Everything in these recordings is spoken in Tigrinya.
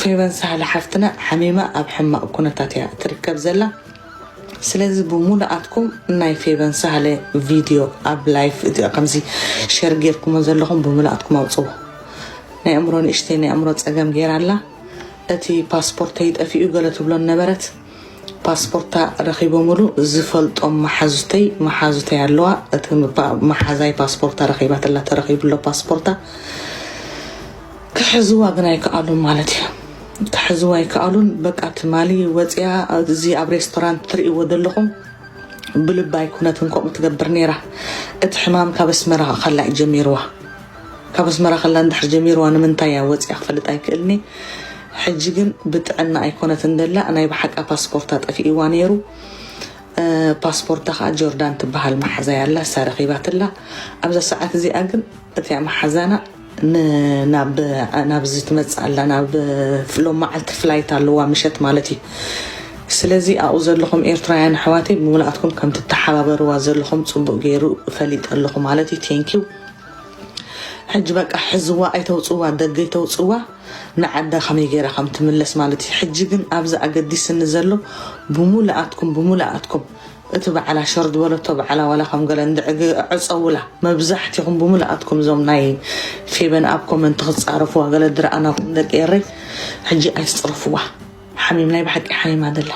ፌቨን ሳህለ ሓፍትና ሓሚማ ኣብ ሕማቕ ኩነታት እያ ትርከብ ዘላ። ስለዚ ብሙሉኣትኩም ናይ ፌቨን ሳህለ ቪድዮ ኣብ ላይፍ እዚኣ ከምዚ ሸር ጌርኩሞ ዘለኹም ብሙሉኣትኩም ኣውፅዎ። ናይ ኣእምሮ ንእሽተይ ናይ ኣእምሮ ፀገም ጌራ ኣላ። እቲ ፓስፖርተይ ጠፊኡ ገለ ትብሎ ነበረት። ፓስፖርታ ረኺቦምሉ ዝፈልጦም መሓዙተይ፣ መሓዙተይ ኣለዋ። እቲ ፓ-፣ መሓዛይ ፓስፖርታ ረኺባትላ፣ ተረኺቡሎ ፓስፖርታ። ክሕዝዋ ግን ኣይከኣሉን ማለት እዩ። ክሕዝዋ ኣይከኣሉን። በቃ ትማሊ ወፂኣ፣ እዚ ኣብ ሬስቶራንት ትርእይዎ ዘለኹም ብልባ ኣይኮነትን ከምኡ ትገብር ነይራ። እቲ ሕማም ካብ ኣስመራ ከላ እዩ ጀሚርዋ። ካብ ኣስመራ ከላ እንድሕር ጀሚርዋ ንምንታይ እያ ወፂኣ ክፈልጥ ኣይክእልኒ። ሕጂ ግን ብጥዕና ኣይኮነትን ደላ። ናይ ብሓቃ ፓስፖርታ ጠፊእዋ ነይሩ። እ፣ ፓስፖርታ ከዓ ጆርዳን ትበሃል መሓዛይ ኣላ፣ እሳ ረኺባትላ። ኣብዛ ሰዓት እዚኣ ግን እቲኣ መሓዛና ን-፣ ናብ፣ ናብዚ ትመጽእ ኣላ፣ ናብ ሎም መዓልቲ ፍላይት ኣለዋ፣ ምሸት ማለት እዩ። ስለዚ ኣብኡ ዘለኹም ኤርትራውያን ኣሕዋተይ ብምልኣትኩም ከም ትተሓባበርዋ ዘለኹም ጽቡቕ ገይሩ ፈሊጠ ኣለኹ ማለት እዩ። ቴንኪው። ሕጂ በቃ ሕዝዋ ኣይተውፅዋ፣ ደገ ኣይተውፅዋ፣ ንዓዳ ከመይ ገይራ ከም ትምለስ ማለት እዩ። ሕጂ ግን ኣብዚ ኣገዲስኒ ዘሎ ብምልኣትኩም፣ ብምልኣትኩም እቲ በዓላ ሸር ዝበለቶ በዓላ ዋላ ከም ገለ እንድዕግ ዕፀውላ፣ መብዛሕትኹም ብምልኣትኩም እዞም ናይ ፌበን ኣብ ኮመንት ክፃረፉዋ ገለ ድረኣናኩም ደቂ ኤረይ። ሕጂ ኣይትፅረፍዋ። ሓሚም ናይ ብሓቂ ሓሚማ ደላ።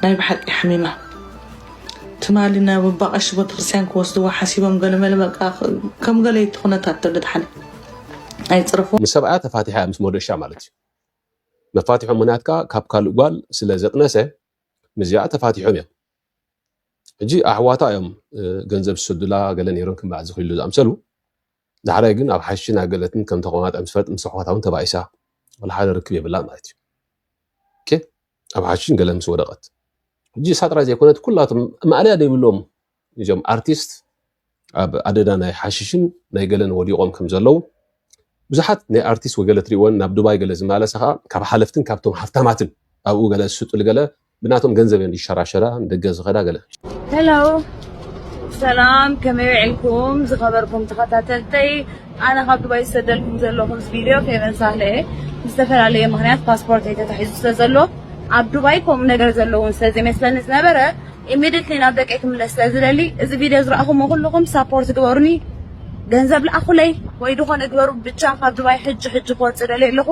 ናይ ብሓቂ ሓሚማ። ትማሊ ናብ ኣባ ቀሺ ቤተክርስትያን ክወስድዋ ሓሲቦም ገለ መለ በቃ ከም ገለ ይትኹነታት ተደድሓነ። ኣይፅረፍዋ። ምስ ሰብኣያ ተፋቲሓ እያ ምስ ሞደሻ ማለት እዩ። መፋትሖ ምኽንያት ከኣ ካብ ካልእ ጓል ስለ ዘጥነሰ ምስዚኣ ተፋቲሖም እዮም። ሕጂ ኣሕዋታ እዮም፣ እ፣ ገንዘብ ዝሰዱላ ገለ ነይሮም ከም በዓል ዝኽሉ ዝኣምሰሉ። ዳሕራይ ግን ኣብ ሓሽን ኣገለትን ከም ተቆማጠ ምስ ፈለጥ ምስ ኣሕዋታ እውን ተባኢሳ። ወላ ሓደ ርክብ የብላን ማለት እዩ። ኦኬ? ኣብ ሓሽን ገለ ምስ ወደቐት። ሕጂ እሳ ጥራይ ዘይኮነት ኩላቶም ማእለያ ዘይብሎም እዞም ኣርቲስት ኣብ ኣደዳ ናይ ሓሽሽን ናይ ገለን ወዲቖም ከም ዘለዉ ብዙሓት ናይ ኣርቲስት ወገለ ትሪእወን ናብ ዱባይ ገለ ዝመላለሳ ከኣ ካብ ሓለፍትን ካብቶም ሃፍታማትን ኣብኡ ገለ ዝስጡሉ ገለ ብናቶም ገንዘብ እየን ዝሸራሸራ ንደገ ዝኸዳ ገለ። ሄሎ ሰላም፣ ከመይ ውዒልኩም ዝኸበርኩም ተኸታተልተይ? ኣነ ካብ ዱባይ ዝሰደልኩም ዘለኹ ምስ ቪድዮ ፌቨን ሳህለ እየ። ብዝተፈላለየ ምኽንያት ፓስፖርተይ ተታሒዙ ስለ ዘሎ ኣብ ዱባይ ከምኡ ነገር ዘለውን ስለ ዘይመስለኒ ዝነበረ ኢሚድትሊ ናብ ደቀይ ክምለስ ስለ ዝደሊ እዚ ቪድዮ ዝረኣኹሞ ኩልኹም ሳፖርት ግበሩኒ። ገንዘብ ልኣኹለይ ወይ ዝኾነ ግበሩ፣ ብቻ ካብ ዱባይ ሕጂ ሕጂ ክወፅእ ደልየ ኣለኹ።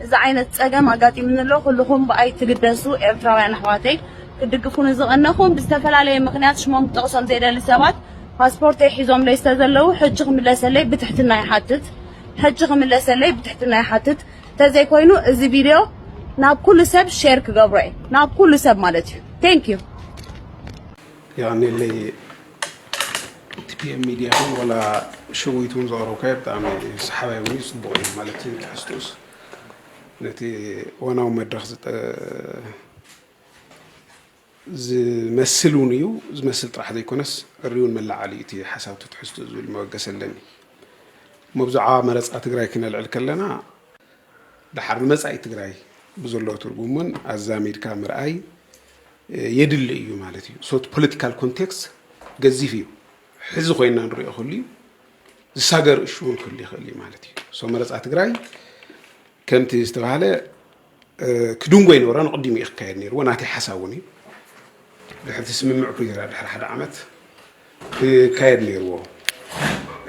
እዚ ዓይነት ፀገም ኣጋጢምኒ ኣሎ። ኩልኹም ብኣይ ትግደሱ ኤርትራውያን ኣሕዋተይ፣ ክትድግፉኒ ዝቐነኹም ብዝተፈላለየ ምኽንያት ሽሞም ክጠቕሶም ዘይደሊ ሰባት ፓስፖርተይ ሒዞምለይ ዝተዘለዉ ሕጂ ክምለሰለይ ብትሕትና ይሓትት። ሕጂ ክምለሰለይ ብትሕትና ይሓትት። ተዘይኮይኑ እዚ ቪድዮ ናብ ኩሉ ሰብ ሼር ክገብሮ እየ፣ ናብ ኩሉ ሰብ ማለት እዩ። ቴንክ ዩ። የቐንየለይ። ቲፒኤም ሚድያ ይኹን ዋላ ሸዊት እውን ዘቕረብካዮ ብጣዕሚ ሰሓባይ እውን እዩ፣ ፅቡቕ እዩ ማለት እዩ። ትሕዝትኡስ ነቲ እዋናዊ መድረኽ ዝጠ-፣ ዝመስል እውን እዩ። ዝመስል ጥራሕ ዘይኮነስ ዕርዩን መለዓሊ እቲ ሓሳብ ትሕዝትኡ ዝብል መበገሲ ኣለኒ። እሞ ብዛዕባ መረፃ ትግራይ ክነልዕል ከለና ደሓር ንመጻኢ ትግራይ ብዘሎ ትርጉም እውን ኣዛሚድካ ምርኣይ፣ እ፣ የድሊ እዩ ማለት እዩ። So እቲ ፖለቲካል ኮንቴክስት ገዚፍ እዩ። ሕዚ ኮይና ንሪኦ ክህሉ እዩ፣ ዝሳገር እሹ እውን ክህሉ ይኽእል እዩ ማለት እዩ። So መረጻ ትግራይ ከምቲ ዝተባህለ፣ እ፣ ክድንጎ ይነበሮ ንቕድሚኡ እዩ ክካየድ ነይርዎ፣ ናተይ ሓሳብ እውን እዩ። ድሕሪ እቲ ስምምዕ ፕሪቶርያ ድሕሪ ሓደ ዓመት ክካየድ ነይርዎ።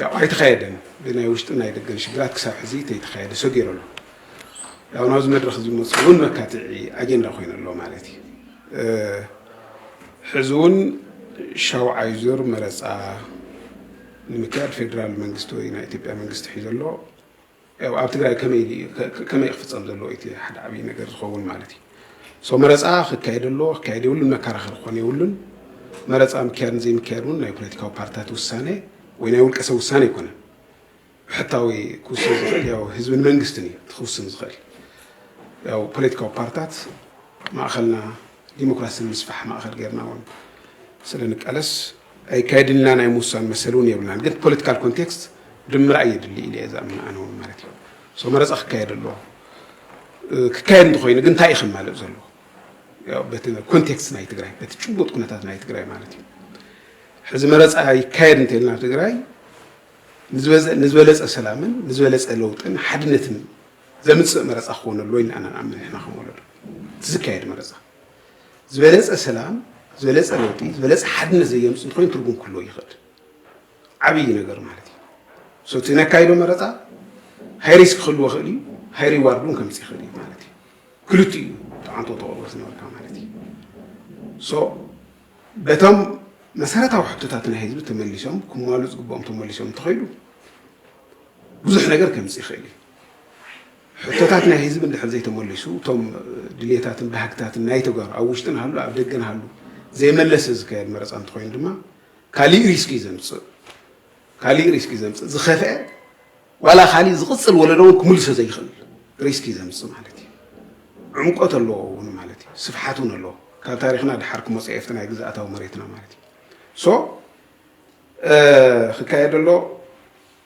ያው ኣይተኻየደን። ብናይ ውሽጥን ናይ ደገን ሽግራት ክሳብ ሕዚ ተይተኻየደ ሰጊሩ ኣሎ። ያው ናብዚ መድረኽ እዚ መፅኡ እውን መካትዒ ኣጀንዳ ኮይኑ ኣሎ ማለት እዩ። እ፣ ሕዚ እውን ሻውዓይ ዙር መረፃ ንምክያድ ፌደራል መንግስቲ ወይ ናይ ኢትዮጵያ መንግስቲ ሒዞ ኣሎ። ያው ኣብ ትግራይ ከመይ ድዩ፣ ከ-፣ ከ-፣ ከመይ ክፍጸም ዘለዎ እቲ ሓደ ዓብዪ ነገር ዝኸውን ማለት እዩ። ሶ መረፃ ክካየድ ኣለዎ፣ ክካየድ የብሉን፣ መከራኸሪ ክኾን የብሉን። መረፃ ምክያድን ዘይምክያድ እውን ናይ ፖለቲካዊ ፓርትታት ውሳነ ወይ ናይ ውልቀ ሰብ ውሳነ ኣይኮነን። ብሕታዊ ክውስን ዝኽእል ያው ህዝብን መንግስትን እዩ እቲ ክውስን ዝኽእል። ያው ፖለቲካዊ ፓርትታት ማእኸልና ዲሞክራሲ ንምስፋሕ ማእኸል ጌርና እውን ስለ ንቃለስ ኣይካየድን ኢልና ናይ ምውሳን መሰል እውን የብልናን። ግን ፖለቲካል ኮንቴክስት ድምራይ የድሊ ኢለ እየ ዝኣምን ኣነ እውን ማለት እዩ። ሶ መረፃ ክካየድ ኣለዎ። እ፣ ክካየድ እንተኾይኑ ግን እንታይ እዩ ከማልእ ዘለዎ? ያው በቲ ኮንቴክስት ናይ ትግራይ፣ በቲ ጭቡጥ ኩነታት ናይ ትግራይ ማለት እዩ። ሕዚ መረፃ ይካየድ እንተኢልና ኣብ ትግራይ ንዝበዘ-፣ ንዝበለፀ ሰላምን ንዝበለፀ ለውጥን ሓድነትን ዘምፅእ መረፃ ክኾን ኣለዎ ኢልና ኢና ንኣምን ንሕና ከም ወለዶ። እቲ ዝካየድ መረፃ ዝበለፀ ሰላም፣ ዝበለፀ ለውጢ፣ ዝበለፀ ሓድነት ዘየምፅእ እንተኮይኑ ትርጉም ክህልዎ ይኽእል። ዓብዪ ነገር ማለት እዩ። So እቲ ነካይዶ መረፃ ሃይ ሪስክ ክህልዎ ይኽእል እዩ፣ ሃይ ሪዋርድ እውን ከምፅእ ይኽእል እዩ ማለት እዩ። ክልቲኡ እዩ ተዓንቶ ተቕርቦ ዝነበርካ ማለት እዩ። So በቶም መሰረታዊ ሕቶታት ናይ ህዝቢ ተመሊሶም ክማሉ ዝግብኦም ተመሊሶም እንተኸይዱ ብዙሕ ነገር ከምፅእ ይኽእል እዩ። ሕቶታት ናይ ህዝቢ እንድሕር ዘይተመሊሱ እቶም ድሌታትን ባህግታትን ናይ ተጋሩ ኣብ ውሽጥን ሃሉ ኣብ ደገን ሃሉ ዘይመለሰ ዝካየድ መረፃ እንተኮይኑ ድማ ካሊእ ሪስክ እዩ ዘምፅእ። ካሊእ ሪስክ እዩ ዘምፅእ። ዝኸፍአ ዋላ ካሊእ ዝቕፅል ወለዶ እውን ክምልሶ ዘይኽእል ሪስክ እዩ ዘምፅእ ማለት እዩ። ዕምቆት ኣለዎ እውን ማለት እዩ። ስፍሓት እውን ኣለዎ። ካብ ታሪኽና ድሓር ክመፅኦ የፍትና ግዝኣታዊ መሬትና ማለት እዩ። So ክካየድ ኣሎ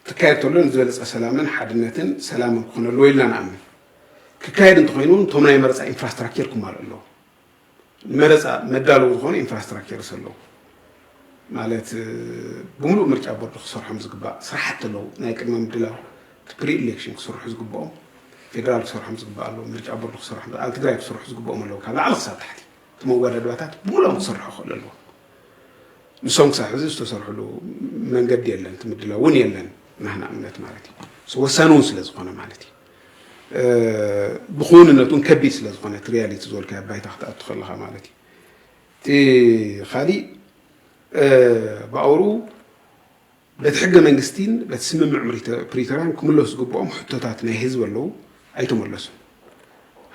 ትካየድ ተሎ ንዝበለፀ ሰላምን ሓድነትን ሰላምን ክኾነ ኣለዎ ኢልና ንኣምን። ክካየድ እንተኮይኑ እውን እቶም ናይ መረፃ ኢንፍራስትራክቸር ክማልእ ኣለዎ። መረፃ መዳለዊ ዝኾነ ኢንፍራስትራክቸርስ ኣለዎ ማለት ብምሉእ ምርጫ ቦርድ ክሰርሖም ዝግባእ ስራሕቲ ኣለዉ። ናይ ቅድመ ምድላው ፕሪ ኢሌክሽን ክስርሑ ዝግብኦም ፌደራል ክሰርሖም ዝግባእ ኣለዎ። ምርጫ ቦርድ ክሰርሖም ኣብ ትግራይ ክስርሑ ዝግብኦም ኣለዉ። ካብ ላዕሊ ክሳብ ታሕቲ እቲ መወዳድባታት ብምሉኦም ክሰርሑ ክኽእሉ ኣለዎ። ንሶም ክሳብ ሕዚ ዝተሰርሕሉ መንገዲ የለን፣ እቲ ምድላው እውን የለን ናህና እምነት ማለት እዩ። So ወሳኒ እውን ስለ ዝኾነ ማለት እዩ። ብክውንነቱ እውን ከቢድ ስለ ዝኾነ እቲ ሪያሊቲ ዝበልካዮ ባይታ ክትኣቱ ከለኻ ማለት እዩ። እቲ ካሊእ ብኣውሩ በቲ ሕገ መንግስቲን በቲ ስምምዕ ፕሪቶርያን ክምለሱ ዝግብኦም ሕቶታት ናይ ህዝቢ ኣለዉ ኣይተመለሱን።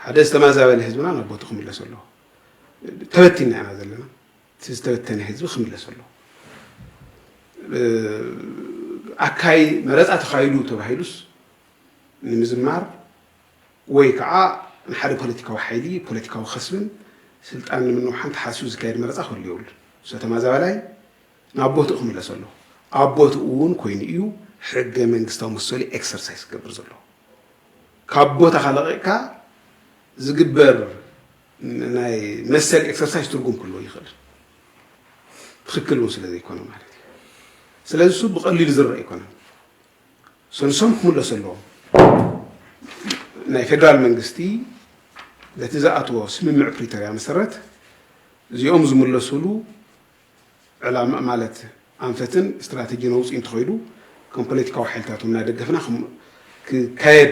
ሓደ ዝተማዛበለ ህዝብና ናብ ቦቱ ክምለስ ኣለዎ። ተበቲና ኢና ዘለና። እቲ ዝተበተነ ህዝቢ ክምለስ ኣለዎ። ኣካይ መረፃ ተኻይዱ ተባሂሉስ ንምዝማር ወይ ከዓ ንሓደ ፖለቲካዊ ሓይሊ ፖለቲካዊ ከስብን ስልጣን ንምንውሓን ተሓሲቡ ዝካየድ መረፃ ክህሉ የብሉን። ዝተማዛበላይ ናብ ቦትኡ ክምለስ ኣለዎ። ኣብ ቦትኡ እውን ኮይኑ እዩ ሕገ መንግስታዊ መሰሉ ኤክሰርሳይዝ ክገብር ዘለዎ። ካብ ቦታኻ ለቒቕካ ዝግበር ናይ መሰል ኤክሰርሳይዝ ትርጉም ክህልዎ ይኽእል። ትኽክል እውን ስለ ዘይኮነ ማለት እዩ። ስለዚ እሱ ብቐሊሉ ዝረአ ኣይኮነን። ሰንሶም ክምለሱ ኣለዎም። ናይ ፌደራል መንግስቲ በቲ ዝኣትዎ ስምምዕ ፕሪቶርያ መሰረት እዚኦም ዝምለሱሉ ዕላማ ማለት ኣንፈትን ስትራተጂ ነውፅኢ እንተኾይኑ ከም ፖለቲካዊ ሓይልታት እውን እናደገፍና ክካየድ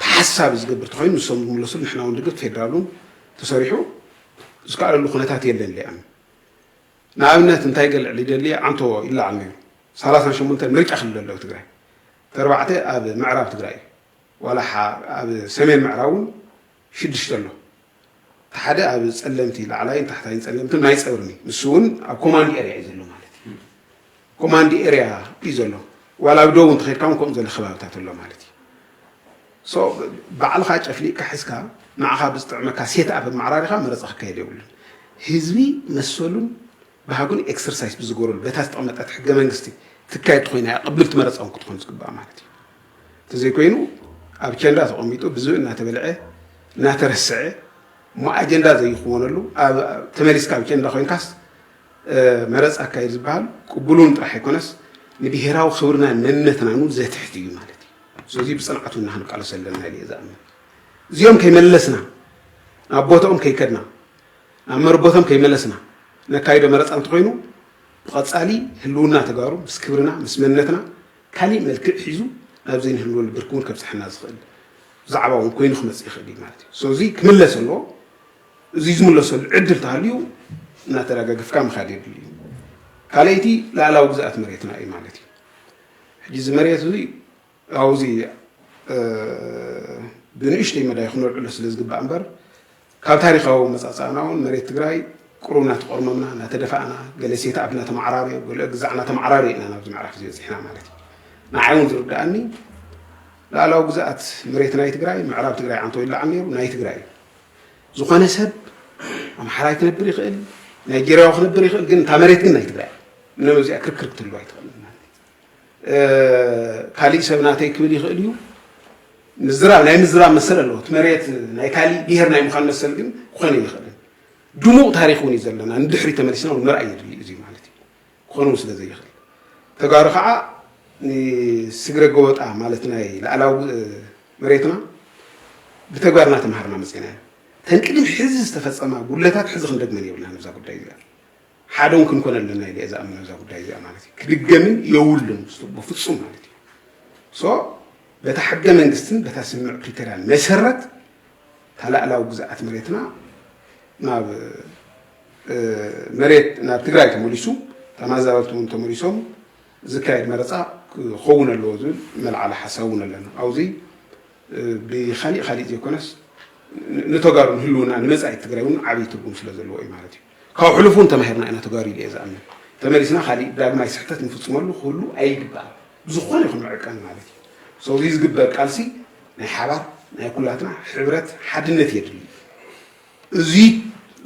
ተሓሳቢ ዝገብር ተኾይኑ ንሶም ዝምለሱሉ ንሕና እውን ድግፍ ፌደራል እውን ተሰሪሑ ዝከኣለሉ ኩነታት የለን ኢለ ይኣምን። ንኣብነት እንታይ ገልዕል ይደሊ ዓንቶ ይለዓል ነይሩ። ሰላሳን ሸሞንተን ምርጫ ክልል ኣለዎ ትግራይ። ተርባዕተ ኣብ ምዕራብ ትግራይ እዩ። ዋላ ኣብ ሰሜን ምዕራብ እውን ሽዱሽተ ኣሎ። ሓደ ኣብ ጸለምቲ ላዕላይን ታሕታይን ጸለምትን ናይ ጸብርኒ ንሱ እውን ኣብ ኮማንድ ኤርያ እዩ ዘሎ ማለት እዩ። ኮማንድ ኤርያ እዩ ዘሎ። ዋላ ኣብ ደቡብ እንተኸድካ እውን ከምኡ ዘሎ ከባብታት ኣሎ ማለት እዩ። So ባዕልኻ ጨፍሊቕካ ሒዝካ ንዓኻ ብዝጥዕመካ ሴት ኣፕ ኣመዓራሪኻ መረፃ ክካየድ የብሉን። ህዝቢ መሰሉን ባህጉን ኤክሰርሳይዝ ብዝገበረሉ በታ ዝተቐመጠት ሕገ መንግስቲ ትካየድ ተኮይና እያ ቅብልቲ መረፃ እውን ክትኾን ዝግባእ ማለት እዩ። እንተዘይኮይኑ ኣብ ቸንዳ ተቐሚጡ ብዝብኢ እናተበልዐ እናተረስዐ እሞ ኣጀንዳ ዘይክወነሉ ተመሊስካ ኣብ ቸንዳ ኮይንካስ መረፃ ኣካይድ ዝበሃል ቅቡሉን ጥራሕ ኣይኮነስ ንብሄራዊ ክብርናን መንነትናን እውን ዘትሕት እዩ ማለት እዩ። ስለዚ ብፅንዓት እውን ንክንቃለሶ ኣለና ኢለ እየ ዝኣምን። እዚኦም ከይመለስና ናብ ቦታኦም ከይከድና ናብ መረቦቶም ከይመለስና ነካይዶ መረፃ እንተኮይኑ ብቐፃሊ ህልውና ተጋሩ ምስ ክብርና ምስ መንነትና ካሊእ መልክዕ ሒዙ ናብ ዘይንህልወሉ ብርኪ እውን ከብፅሐና ዝኽእል ዛዕባ እውን ኮይኑ ክመፅእ ይኽእል እዩ ማለት እዩ። ስለዚ ክምለስ ኣለዎ። እዚ ዝምለሰሉ ዕድል ተሃልዩ እናተረጋገፍካ ምኻድ የድሊ እዩ። ካልኣይቲ ላዕላዊ ግዝኣት መሬትና እዩ ማለት እዩ። ሕጂ እዚ መሬት እዚ ኣብዚ ብንእሽተይ መዳይ ክነልዕሎ ስለ ዝግባእ እምበር ካብ ታሪኻዊ መፃፃእና እውን መሬት ትግራይ ቁሩብ እናተቆርመምና እናተደፋእና ገለ ሴት ኣፕ እናተመዓራረዮ ገለ ግዛዕ እናተመዓራረዮ ኢና ናብዚ ምዕራፍ እዚ በፂሕና ማለት እዩ። ንዓይ እውን ዝርድኣኒ ላዕላዊ ግዝኣት መሬት ናይ ትግራይ ምዕራብ ትግራይ ዓንቶ ይለዓል ነይሩ ናይ ትግራይ እዩ። ዝኾነ ሰብ ኣምሓራይ ክነብር ይኽእል ናይጀርያዊ ክነብር ይኽእል ግን እታ መሬት ግን ናይ ትግራይ እያ። ምንም እዚኣ ክርክር ክትህልዋ ኣይትኽእልን ማለት እዩ። ካሊእ ሰብ ናተይ ክብል ይኽእል እዩ። ምዝራብ ናይ ምዝራብ መሰል ኣለዎ። እቲ መሬት ናይ ካሊእ ብሄር ናይ ምዃን መሰል ግን ክኾነ ይኽእልን። ድሙቕ ታሪኽ እውን እዩ ዘለና ንድሕሪ ተመሊስና እውን ምርኣይ የድሊ እዩ ማለት እዩ። ክኾን እውን ስለ ዘይኽእል ተጋሩ ከዓ ንስግረ ጎበጣ ማለት ናይ ላዕላዊ መሬትና ብተግባር እናተምሃርና መፅና ኢና። ተን ቅድም ሕዚ ዝተፈፀማ ጉድለታት ሕዚ ክንደግመን የብልናን። እዛ ጉዳይ እዚኣ ሓደ እውን ክንኮነ ኣለና ኢለ እየ ዝኣምን። እዛ ጉዳይ እዚኣ ማለት እዩ ክድገምን የውልን ብፍፁም ማለት እዩ። ሶ በታ ሕገ መንግስትን በታ ስምምዕ ፕሪቶርያን መሰረት ታላዕላዊ ግዝኣት መሬትና ናብ መሬት ናብ ትግራይ ተመሊሱ ተማዛበልቲ እውን ተመሊሶም ዝካየድ መረፃ ክኸውን ኣለዎ ዝብል መልዓለ ሓሳብ እውን ኣለና። ኣብዚ ብካሊእ ካሊእ ዘይኮነስ ንተጋሩ ንህልውና ንመፃኢ ትግራይ እውን ዓብዪ ትርጉም ስለ ዘለዎ እዩ ማለት እዩ። ካብ ሕሉፉ እውን ተማሂርና ኢና ተጋሩ ኢለ እየ ዝኣምን። ተመሊስና ካሊእ ዳግማይ ስሕተት ንፍፅመሉ ክህሉ ኣይግባእ ብዝኾነ ይኹን መዕቀን ማለት እዩ። ሰው ዝግበር ቃልሲ ናይ ሓባር ናይ ኩላትና ሕብረት ሓድነት የድሊ። እዚ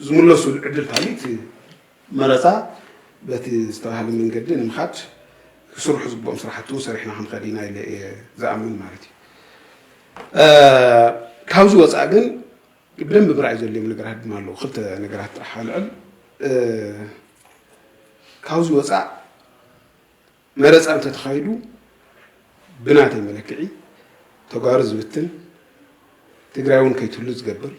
ዝምለሱሉ ዕድል ታሊት መረፃ በቲ ዝተባሃለ መንገዲ ንምኻድ ክስርሑ ዝግብኦም ስራሕቲ እውን ሰሪሕና ክንኸድ ኢና ኢለ እየ ዝኣምን ማለት እዩ። ካብዚ ወፃእ ግን ብደንብ ምርኣይ ዘድልዮም ነገራት ድማ ኣለዉ። ክልተ ነገራት ጥራሕ ኣልዕል። ካብዚ ወፃእ መረፃ እንተተኻይዱ ብናተይ መለክዒ ተጋሩ ዝብትን ትግራይ እውን ከይትህሉ ዝገብር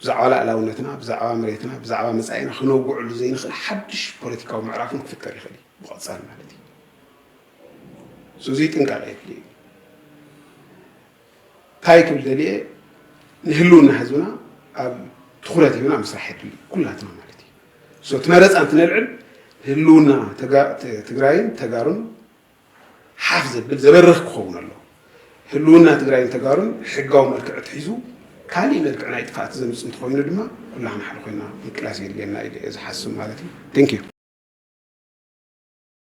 ብዛዕባ ላእላውነትና ብዛዕባ መሬትና ብዛዕባ መፃኢና ክነውግዕሉ ዘይንኽእል ሓድሽ ፖለቲካዊ ምዕራፍ እውን ክፍጠር ይኽእል እዩ ብቐፃል ማለት እዩ። ስለዚ ጥንቃቐ የድልዩ እዩ። እንታይ ክብል ደልየ ንህልውና ህዝብና ኣብ ትኹረት ሂብና ምስራሕ የድሊ ኩላትና ማለት እዩ። ሶ እቲ መረፃ እንትነልዕል ህልውና ትግራይን ተጋሩን ሓፍ ዘብል ዘበርህ ክኸውን ኣሎ። ህልውና ትግራይን ተጋሩን ሕጋዊ መልክዕ ትሒዙ ካሊእ መልክዕ ናይ ጥፍኣት ዘምፅ እንተኮይኑ ድማ ኩላህና ሓደ ኮይና ምቅላስ የድልየና ኢለ እየ ዝሓስብ ማለት እዩ። Thank you።